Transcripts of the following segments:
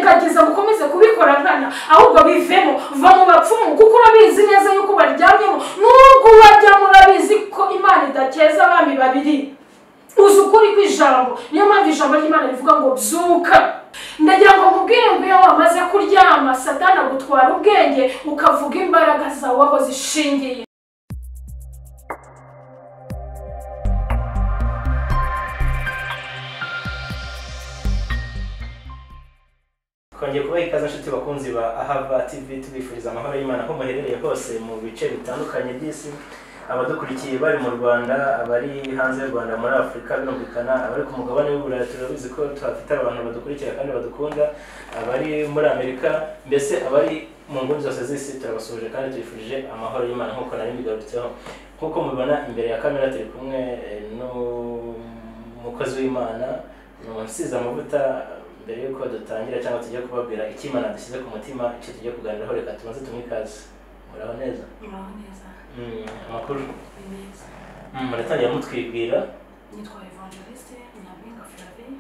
Wibyirengagiza ngo ukomeze kubikora nkana, ahubwo bivemo, va mu bapfumu kuko urabizi neza yuko baryamyemo. Nubwo waryamo urabizi ko Imana idakeza abami babiri. Uzi ukuri kw'ijambo. Niyo mpamvu ijambo ry'Imana rivuga ngo byuka. Ndagira ngo nkubwire ngo iyo wamaze kuryama Satani agutwara ubwenge ukavuga imbaraga zawe aho zishingiye. Twongeye kubaha ikaze nshuti bakunzi ba Ahava TV, tubifuriza amahoro y'Imana aho muherereye hose mu bice bitandukanye by'isi. Abadukurikiye bari mu Rwanda, abari hanze y'u Rwanda, muri Afurika birumvikana, abari ku mugabane w'Uburayi turabizi ko tuhafite abantu badukurikira kandi badukunda, abari muri Amerika, mbese abari mu nguni zose z'isi turabasuhuje kandi tubifurije amahoro y'Imana nk'uko nari mbigarutseho. Nk'uko mubibona imbere ya kamera turi kumwe n'umukozi w'Imana, usize amavuta. Mbere yuko dutangira cyangwa tujye kubabwira icyo Imana dushyize ku mutima, icyo tugiye kuganiraho, reka tubanze tumwe ikaze. Muraho neza? Muraho neza. Amakuru ni meza. Muratangira mutwibwira. Nitwa Evangeliste Nyampinga Flavie.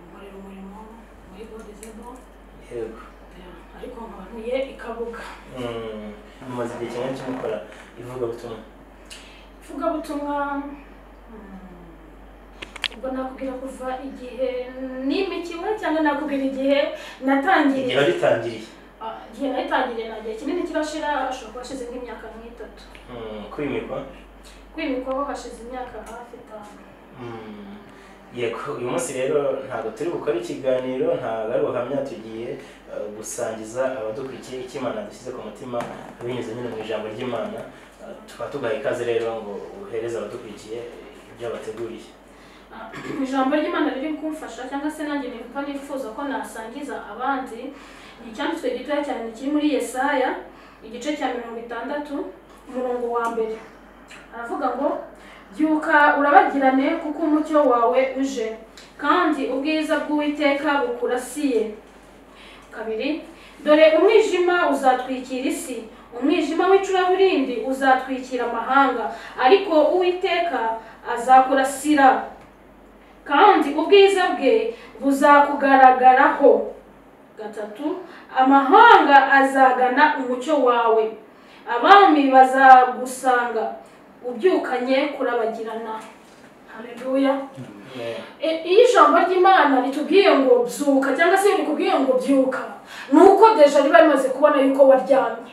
Nkorera umurimo muri God is Able. Yego. Ariko nkaba ntuye i Kabuga. Mumaze igihe kingana iki mukora ivugabutumwa? Ivugabutumwa ubwo nakubwira kuva igihe nimikiwe cyangwa nakubwira igihe natangiriye. Igihe wabitangiriye? Igihe natangiriye nta gihe kinini kirashira, hashobora kuba hashize nk'imyaka nk'itatu. Kwimikwa? Kwimikwa ho hashize imyaka hafi 5. Yego, uyu munsi rero ntabwo turi bukore ikiganiro, ntabwo ari ubuhamya, tugiye gusangiza abadukurikiye icyo Imana dushyize ku mutima binyuze nyine mu ijambo ry'Imana. Tukaba tugaha ikaze rero ngo uhereze abadukurikiye ibyo bateguriye. Ijambo ry'Imana riri kumfasha cyangwa se nanjye nibuka nifuza ko nasangiza abandi, ni icyanditswe gitoya cyane kiri muri Yesaya igice cya 60 umurongo wa mbere. Aravuga ngo byuka urabagirane kuko umucyo wawe uje, kandi ubwiza bw'Uwiteka bukurasiye. 2, dore umwijima uzatwikira isi, umwijima w'icuraburindi uzatwikira amahanga, ariko Uwiteka azakurasira kandi ubwiza bwe buzakugaragaraho. 3, amahanga azagana umucyo wawe, abami bazagusanga ubyukanye kurabagirana. Haleluya. Iyo ijambo ry'Imana ritubwiye ngo byuka cyangwa se rikubwiye ngo byuka, nuko deja riba rimaze kubona yuko waryamye.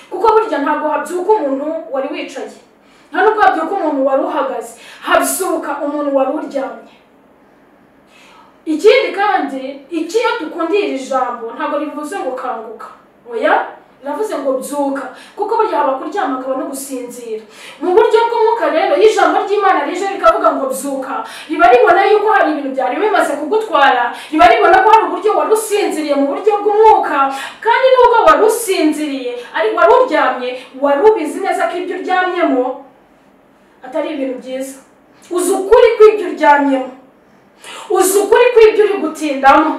Kuko burya ntabwo habyuka umuntu wari wicaye, nta nubwo habyuka umuntu wari uhagaze, habyuka umuntu wari uryamye. Ikindi kandi, ikiyo dukundiye iri jambo ntabwo rivuze ngo kanguka, oya, riravuze ngo byuka, kuko burya haba kuryama akaba no gusinzira. Mu buryo bw'umwuka rero, iyo ijambo ry'Imana rije rikavuga ngo byuka, riba ribona yuko hari ibintu byari bimaze kugutwara, riba ribona ko hari uburyo wari usinziriye mu buryo bw'umwuka, kandi nubwo wari usinziriye ari wari uryamye, wari ubizi neza ko ibyo uryamyemo atari ibintu byiza. Uzi ukuri kw'ibyo uryamyemo, uzi ukuri kw'ibyo uri gutindamo,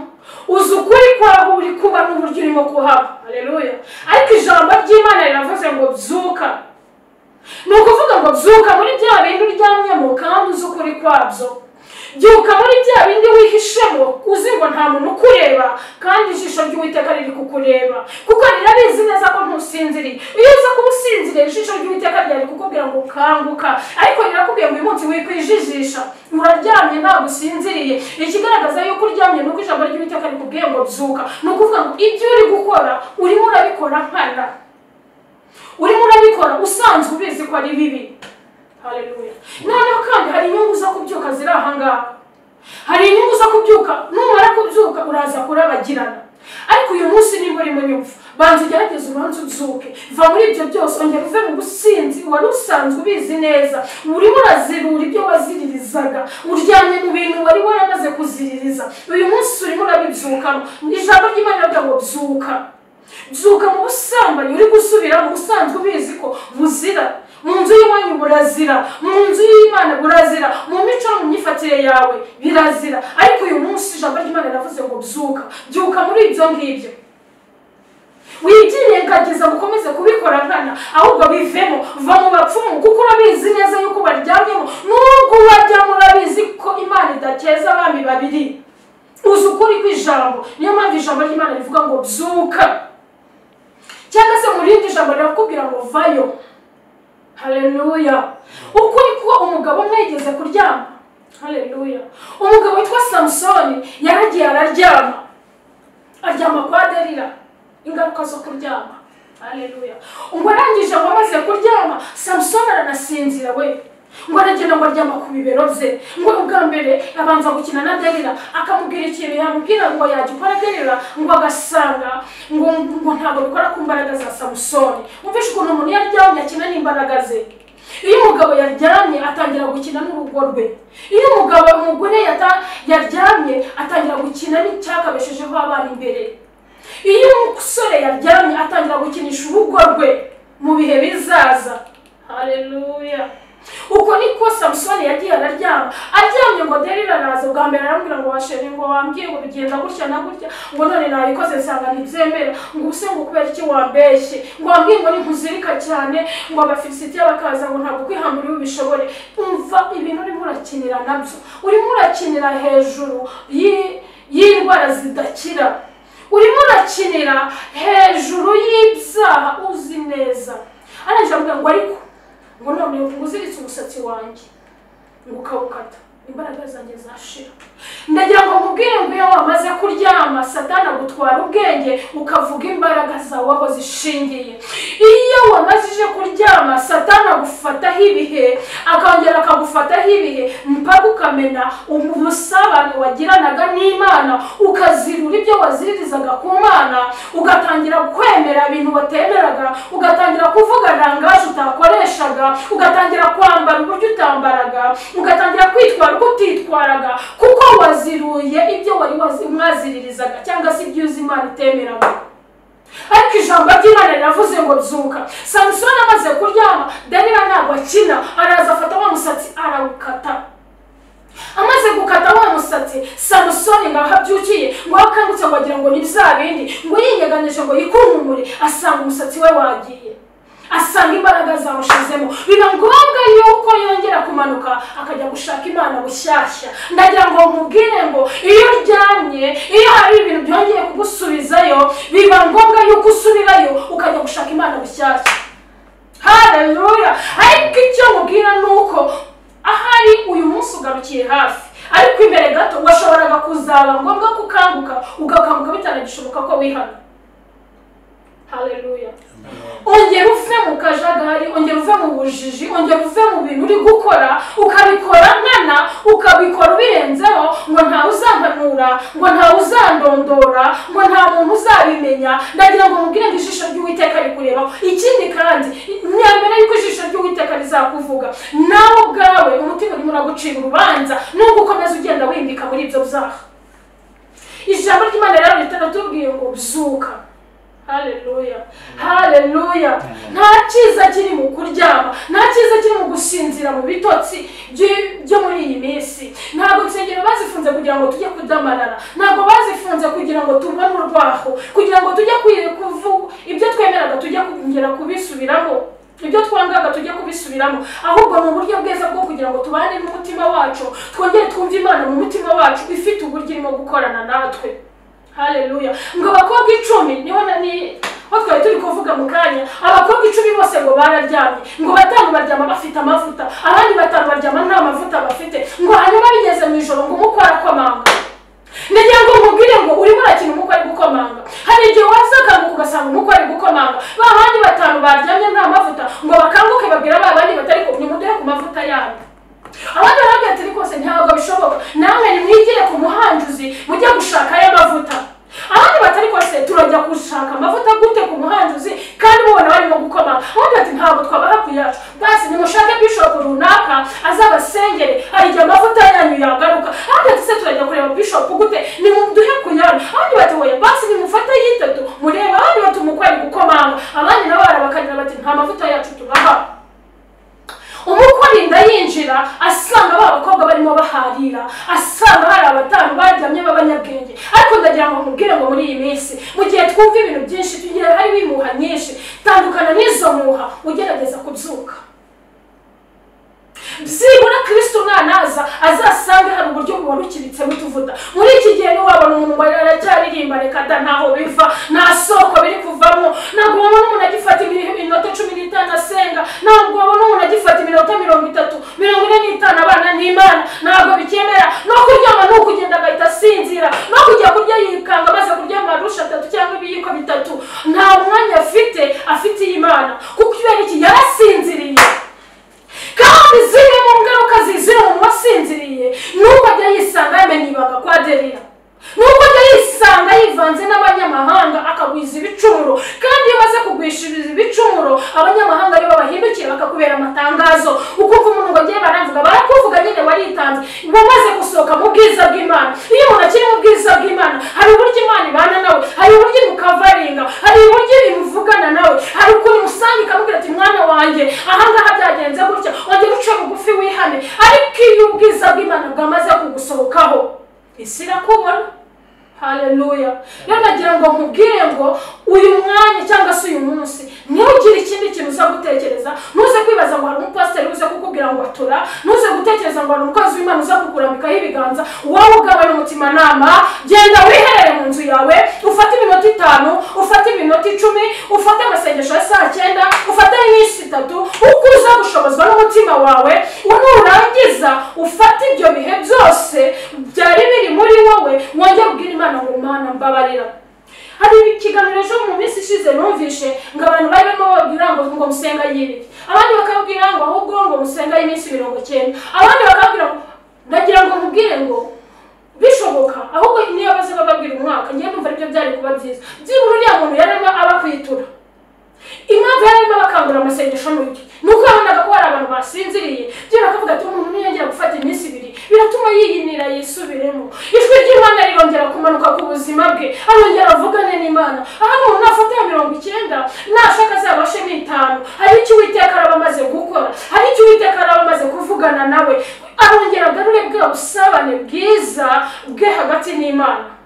uzi ukuri kwaho uri kuba n'uburyo urimo kuhaba. Haleluya. Ariko ijambo ry'Imana riravuze ngo byuka. Ni ukuvuga ngo byuka muri bya bindi uryamyemo kandi uzi ukuri kwabyo. Byuka muri bya bindi wihishemo uzi ngo nta muntu ukureba, kandi ijisho ry'Uwiteka riri kukureba, kuko rirabizi neza ko ntusinziriye. Iyo uza kuba usinziriye, ijisho ry'Uwiteka ryari kukubwira ngo kanguka, ariko rirakubwiye ngo uyu munsi wikwijijisha, uraryamye ntabwo usinziriye. Ikigaragaza yuko uryamye nuko ijambo ry'Uwiteka rikubwiye ngo byuka. Ni ukuvuga ngo ibyo uri gukora urimo urabikora nkana, urimo urabikora usanzwe ubizi ko ari bibi. Haleluya. Noneho kandi hari inyungu zo kubyuka ziri aha ngaha. Hari inyungu zo kubyuka, numara kubyuka uraza kurabagirana. Ariko uyu munsi nimba urimo nyumva, banza ugerageze ubanze ubyuke, va muri ibyo byose, ongera uve mu businzi wari usanzwe ubizi neza, urimo urazirura ibyo waziririzaga, uryamye mu bintu wari waramaze kuziririza. Uyu munsi urimo urabibyukamo. Ijambo ry'Imana riravuga ngo byuka. Byuka mu busambanyi uri gusubira mu busanzwe ubizi ko buzira. Mu nzu y'iwanyu burazira, mu nzu y'Imana burazira, mu mico no mu myifatire yawe birazira. Ariko uyu munsi ijambo ry'Imana riravuze ngo byuka. Byuka muri ibyo ngibyo. Wibyirengagiza ngo ukomeze kubikora nkana, ahubwo bivemo, va mu bapfumu kuko urabizi neza yuko baryamyemo. Nubwo waryamo urabizi ko Imana idakeza abami babiri. Uzi ukuri kw'ijambo. Niyo mpamvu ijambo ry'Imana rivuga ngo byuka, cyangwa se mu rindi jambo rirakubwira ngo vayo. Haleluya. Ukuri ko umugabo umwe yigeze kuryama. Haleluya. Umugabo witwa Samusoni yaragiye araryama, aryama kwa Delila. Ingaruka zo kuryama. Haleluya. Ngo arangije ngo amaze kuryama, Samusoni aranasinzira we. Ngo aragenda ngo aryama ku bibero bye. Ngo ubwa mbere abanza gukina na Delila, akamubwira ikintu yamubwira ngo yajya ukora Delila, ngo agasanga ngo ntabwo bikora ku mbaraga za Samusoni. Umvishe ukuntu umuntu yaryamye akina n'imbaraga ze. Iyo umugabo yaryamye atangira gukina n'urugo rwe. Iyo umugore yaryamye atangira gukina n'icyakabeshejeho abana imbere. Iyo umusore yaryamye atangira gukinisha urugo rwe mu bihe bizaza. Haleluya. Uko niko Samusoni yagiye araryama. Aryamye ngo Delila araza ubwa mbere aramubwira ngo washeri, ngo wambwiye ngo bigenda gutya na gutya, ngo none nabikoze nsanga ntibyemera, ngo ubuse ngo kubera iki wambeshye, ngo wambwiye ngo ninkuzirika cyane, ngo Abafilisitiya bakaza ngo ntabwo kwihambura ubishobore. Umva ibintu urimo urakinira nabyo, urimo urakinira hejuru y'indwara zidakira, urimo urakinira hejuru y'ibyaha uzi neza. Arangije aramubwira ngo ariko ngo none uziritse umusatsi wanjye ngo ukawukata, imbaraga zanjye zashira. Ndagira ngo nkubwire ngo iyo wamaze kuryama, Satani agutwara ubwenge ukavuga imbaraga zawe aho zishingiye. Iyo wamazije kuryama, Satani agufataho ibihe, akongera akagufataho ibihe mpaka ukamena ubusabane wagiranaga n'Imana, ukazirura ibyo waziririzaga ku Mana, ugatangira kwemera ibintu watemeraga, ugatangira kuvuga langaje utakoreshaga, ugatangira kwambara uburyo utambaraga, ugatangira kwitwara uko utitwaraga, kuko waziruye ibyo wari mwaziririzaga cyangwa se ibyo uzi Imana itemeraga. Ariko ijambo ry'Imana riravuze ngo byuka. Samusoni amaze kuryama, Delila ntabwo akina, araza afata wa musatsi arawukata. Amaze gukata wa musatsi, Samusoni ngo aho abyukiye, ngo aho akangutse ngo agira ngo ni bya bindi, ngo yinyeganije ngo yikunkumure, asanga umusatsi we wagiye, asanga imbaraga zamushizemo. Biba ngombwa yuko yongera kumanuka akajya gushaka Imana bushyashya. Ndagira ngo mubwire ngo iyo uryamye, iyo hari ibintu byongeye kugusubizayo, biba ngombwa yuko usubirayo ukajya gushaka Imana bushyashya. Haleluya. Ariko icyo mubwira nuko ahari uyu munsi ugarukiye hafi, ariko imbere gato washoboraga kuzaba ngombwa kukanguka, ugakanguka bitanagishoboka ko wihana. Haleluya. Ongera uve mu kajagari, ongera uve mu bujiji, ongera uve mu bintu uri gukora, ukabikora nkana, ukabikora ubirenzeho, ngo ntawe uzampanura, ngo ntawe uzandondora, ngo nta muntu uzabimenya. Ndagira ngo mubwire ngo ijisho ry'Uwiteka rikurebaho. Ikindi kandi, nyamara yuko ijisho ry'Uwiteka rizakuvuga, nawe ubwawe umutima urimo uragucira urubanza, nubwo ukomeza ugenda wimbika muri ibyo byaha. Ijambo ry'Imana rero ritanatubwiye ngo byuka. Haleluya. Haleluya. Nta cyiza kiri mu kuryama, nta cyiza kiri mu gusinzira mu bitotsi byo muri iyi minsi. Ntabwo insengero bazifunze kugira ngo tujye kudamarara, ntabwo bazifunze kugira ngo tubone urwaho, kugira ngo tujye kuvuga ibyo twemeraga, tujye kongera kubisubiramo, ibyo twangaga tujye kubisubiramo. Ahubwo ni uburyo bwiza bwo kugira ngo tubane n'umutima wacu, twongere twumve Imana mu mutima wacu ifite uburyo irimo gukorana natwe. Haleluya. Ngo abakobwa 10 niho nani ho twari turi kuvuga mu kanya, abakobwa 10 bose ngo bararyamye, ngo batanu baryama bafite amavuta, abandi batanu baryama nta mavuta bafite, ngo hanyuma bigeze mu ijoro ngo umukwe arakomanga. Ndagira ngo nkubwire ngo urimo urakina umukwe ari gukomanga. Hari igihe waza akanguka ugasanga umukwe ari gukomanga, ba bandi batanu baryamye nta mavuta, ngo bakanguke babwira ba bandi batari ko nimuduhe ku mavuta yanyu. Abandi barabwira ati rwose ntabwo bishoboka, namwe nimwigire ku muhanjuzi mujye gushaka ayo mavuta. Abandi batari kose turajya gushaka amavuta gute ku muhanjuzi kandi mubona barimo gukomanga. Abandi bati ntabwo twabaha ku yacu, basi nimushake bishop runaka azabasengere, hari igihe amavuta yanyu yagaruka. Abandi bati se turajya kureba bishop gute, nimuduhe ku yanyu. Abandi bati oya basi nimufate yitatu murebe. Abandi bati umukwe ari gukomanga. Abandi nabo barabakanira bati nta mavuta yacu tubaha. Umukwe arinda yinjira asanga ba bakobwa barimo baharira, asanga hari abatanu baryamye b'abanyabwenge. Ariko ndagira ngo nkubwire ngo muri iyi minsi, mu gihe twumva ibintu byinshi, tugiye hari bimuha nyinshi, tandukana n'izo muha ugerageza kubyuka. Byibura Kristo nanaza azasange hari uburyo buwarukiritsemo utuvuta. Muri iki gihe ntiwabona umuntu ngo aracyaririmba, reka da, ntaho biva, nta soko biri kuvamo. Ntabwo wabona umuntu agifata iminota 15 asenga, ntabwo wabona umuntu agifata iminota 30, 45 abana n'Imana, ntabwo bikemera. No kuryama ni ukugenda agahita asinzira, no kujya kurya yikanga amaze kurya amarusha 3 cyangwa ibiyiko 3. Nta mwanya afitiye Imana, kuko kubera iki? Yarasinziriye. Kandi zimwe mu ngaruka zizira umuntu wasinziriye nuko ajya yisanga yamenye ibanga kwa Delila, nuko ajya yisanga yivanze n'abanyamahanga akagwiza ibicumuro. Kandi iyo baze kugwishiriza ibicumuro, abanyamahanga aribo bahindukira bakakubera amatangazo. Ukumva umuntu ngo agiye baravuga, barakuvuga nyine waritanze, wamaze gusohoka mu bwiza bw'Imana. Iyo umuntu akiri mu bwiza bw'Imana, hari uburyo Imana ibana nawe, hari uburyo imukavaringa, hari uburyo imuvugana nawe, hari ukuntu imusanga ikamubwira ati mwana wanjye ahangaha byagenze gutya, ongera uce bugufi wihane. Ariko iyo ubwiza bw'Imana bwamaze kugusohokaho, isi irakubona. Haleluya. Rero nagira ngo nkubwire ngo uyu mwanya cyangwa se uyu munsi ntugire ikindi kintu uza gutekereza. Ntuze kwibaza ngo hari umupasiteri uze kukubwira ngo atura, ntuze gutekereza ngo hari umukozi w'Imana uza kukurambikaho ibiganza. Wowe ubwawe n'umutimanama, genda wiherere mu nzu yawe, ufate iminota 5, ufate iminota 10, ufate amasengesho ya saa 9, ufate iminsi 3, uko uza gushobozwa n'umutima wawe. Nurangiza ufate ibyo bihe byose byari biri muri wowe, wongere ubwire Imana ngo Mana mbabarira. Hari ikiganiro ejo mu minsi ishize numvishe ngo abantu bari barimo bababwira ngo musenga y'ibiki, abandi bakabwira ngo ahubwo ngo musenga y'iminsi 90, abandi bakabwira ngo, ndagira ngo mubwire ngo bishoboka ahubwo niyo baze bababwira umwaka, ngiye numva aribyo byari kuba byiza. Byibura uriya muntu yarimo abakwitura. Impamvu yarimo abakangura amasengesho n'uyu nuko yabonaga ko hari abantu basinziriye, byibura akavuga ati umuntu niyongera gufata iminsi 2 biratuma yiyinira yisubiremo. Ijwi ry'Imana rirongera kumanuka ku buzima bwe, arongera avugane n'Imana. Aha umuntu nafata ya 90 nashaka azabashe n'5, hari icyo Uwiteka araba amaze gukora, hari icyo Uwiteka araba amaze kuvugana nawe, arongera agarure bwa busabane bwiza bwe hagati n'Imana.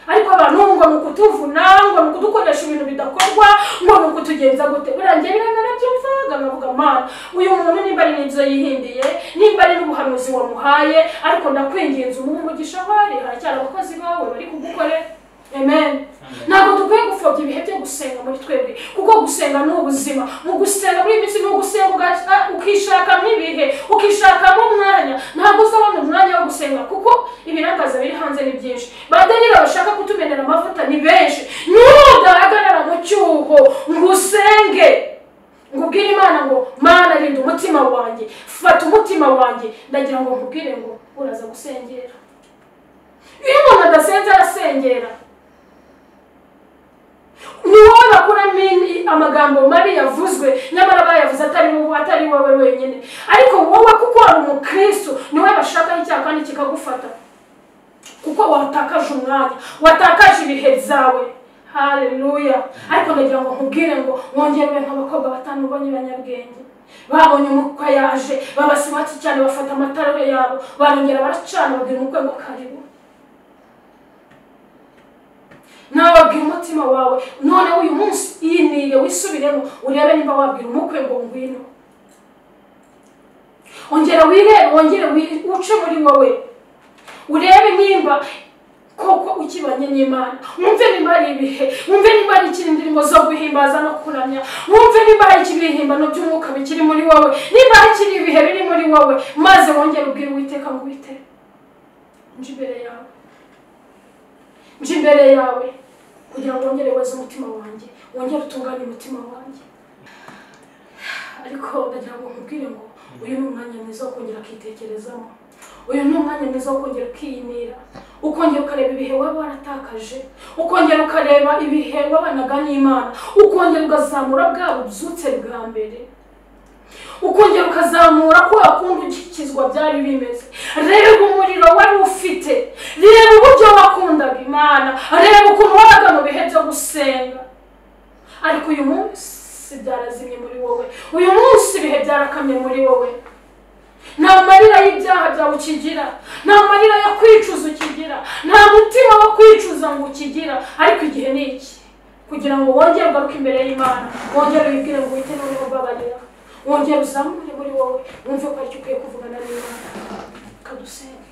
Ariko abantu ngo ni ukutuvuna, ngo ni ukudukoresha ibintu bidakorwa, ngo ni ukutugenza gute. Burangiye narabyumvaga nkavuga Mana, uyu muntu nimba ari n'ibyo yihimbiye, nimba ari n'ubuhanuzi wamuhaye, ariko ndakwinginze umuhe umugisha aho ari, haracyari abakozi bawe bari kugukorera. Amen. Ntabwo dukwiye gupfobya ibihe byo gusenga muri twebwe, kuko gusenga ni ubuzima. Mu gusenga muri iyi minsi ni ugusenga ukishakamo ibihe, ukishakamo umwanya. Ntabwo uzabona umwanya wo gusenga kuko ibirangaza biri hanze ni byinshi. Ba Delila bashaka kutumenera amavuta ni benshi. Nudahagarara mu cyuho ngo usenge, ngo ubwire Imana ngo Mana rinda umutima wanjye, fata umutima wanjye, ndagira ngo nkubwire ngo uraza gusengera. Iyo umuntu adasenze arasengera. Ni wowe bakuramo amagambo mabi yavuzwe, nyamara bayavuze atari wowe wenyine, ariko wowe kuko wari umukristo ni wowe bashakaho icyaha kandi kikagufata, kuko watakaje umwanya, watakaje ibihe byawe. Haleluya. Ariko ndagira ngo nkubwire ngo wongere nk'abakobwa 5 ubonye banyabwenge babonye umukwe yaje, babasibati cyane, bafata amatara yabo barongera baracana, babwira umukwe ngo karibu. Nawe wabwira umutima wawe none uyu munsi yinire wisubiremo, urebe nimba wabwira umukwe ngo ngwino. Ongera wirebe, wongere uce muri wowe, urebe nimba koko ukibanye n'Imana, wumve nimba ari ibihe, wumve nimba ari ikiri indirimbo zo guhimbaza no kuramya, wumve nimba hari ibihimbano by'umwuka bikiri muri wowe, nimba hakiri ibihe biri muri wowe, maze wongere ubwire Uwiteka ngo Uwiteka nje imbere yawe, nje imbere yawe kugira ngo wongere weze umutima wanjye, wongere utunganye umutima wanjye. Ariko ndagira ngo nkubwire ngo uyu ni umwanya mwiza wo kongera akitekerezamo, uyu ni umwanya mwiza wo kongera ukiyinira, ukongera ukareba ibihe waba waratakaje, ukongera ukareba ibihe wabanaga n'Imana, ukongera ukazamura bwa bubyutse bwa mbere, ukongera ukazamura kwa kundi ugikizwa byari bimeze. Reba umuriro wari ufite, reba uburyo wakundaga Imana, reba ukuntu wabaga mu bihe byo gusenga. Ariko uyu munsi byarazimye muri wowe, uyu munsi ibihe byarakamye muri wowe. Nta marira y'ibyaha byawe ukigira, nta marira yo kwicuza ukigira, nta mutima wo kwicuza ngo ukigira. Ariko igihe ni iki kugira ngo wongere ugaruke imbere y'Imana, wongere wibwire ngo Uwiteka noneho mbabarira, Wongere uzamure muri wowe, wumve ko aricyo ukwiye kuvugana n'Imana. Kadusenge.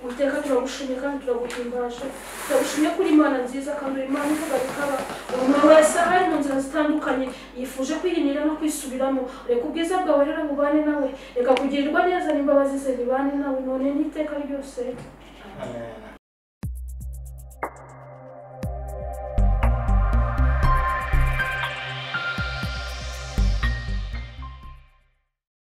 Uwiteka, turagushimye kandi turaguhimbaje. Turagushimye kuri Imana nziza kandi uri Imana ivuga bikaba. Umuntu wese ahari mu nzira zitandukanye yifuje kwihinira no kwisubiramo, reka ubwiza bwawe rero bubane nawe, reka kugirirwa neza n'imbabazi ze bibane nawe none n'iteka ryose. Amen.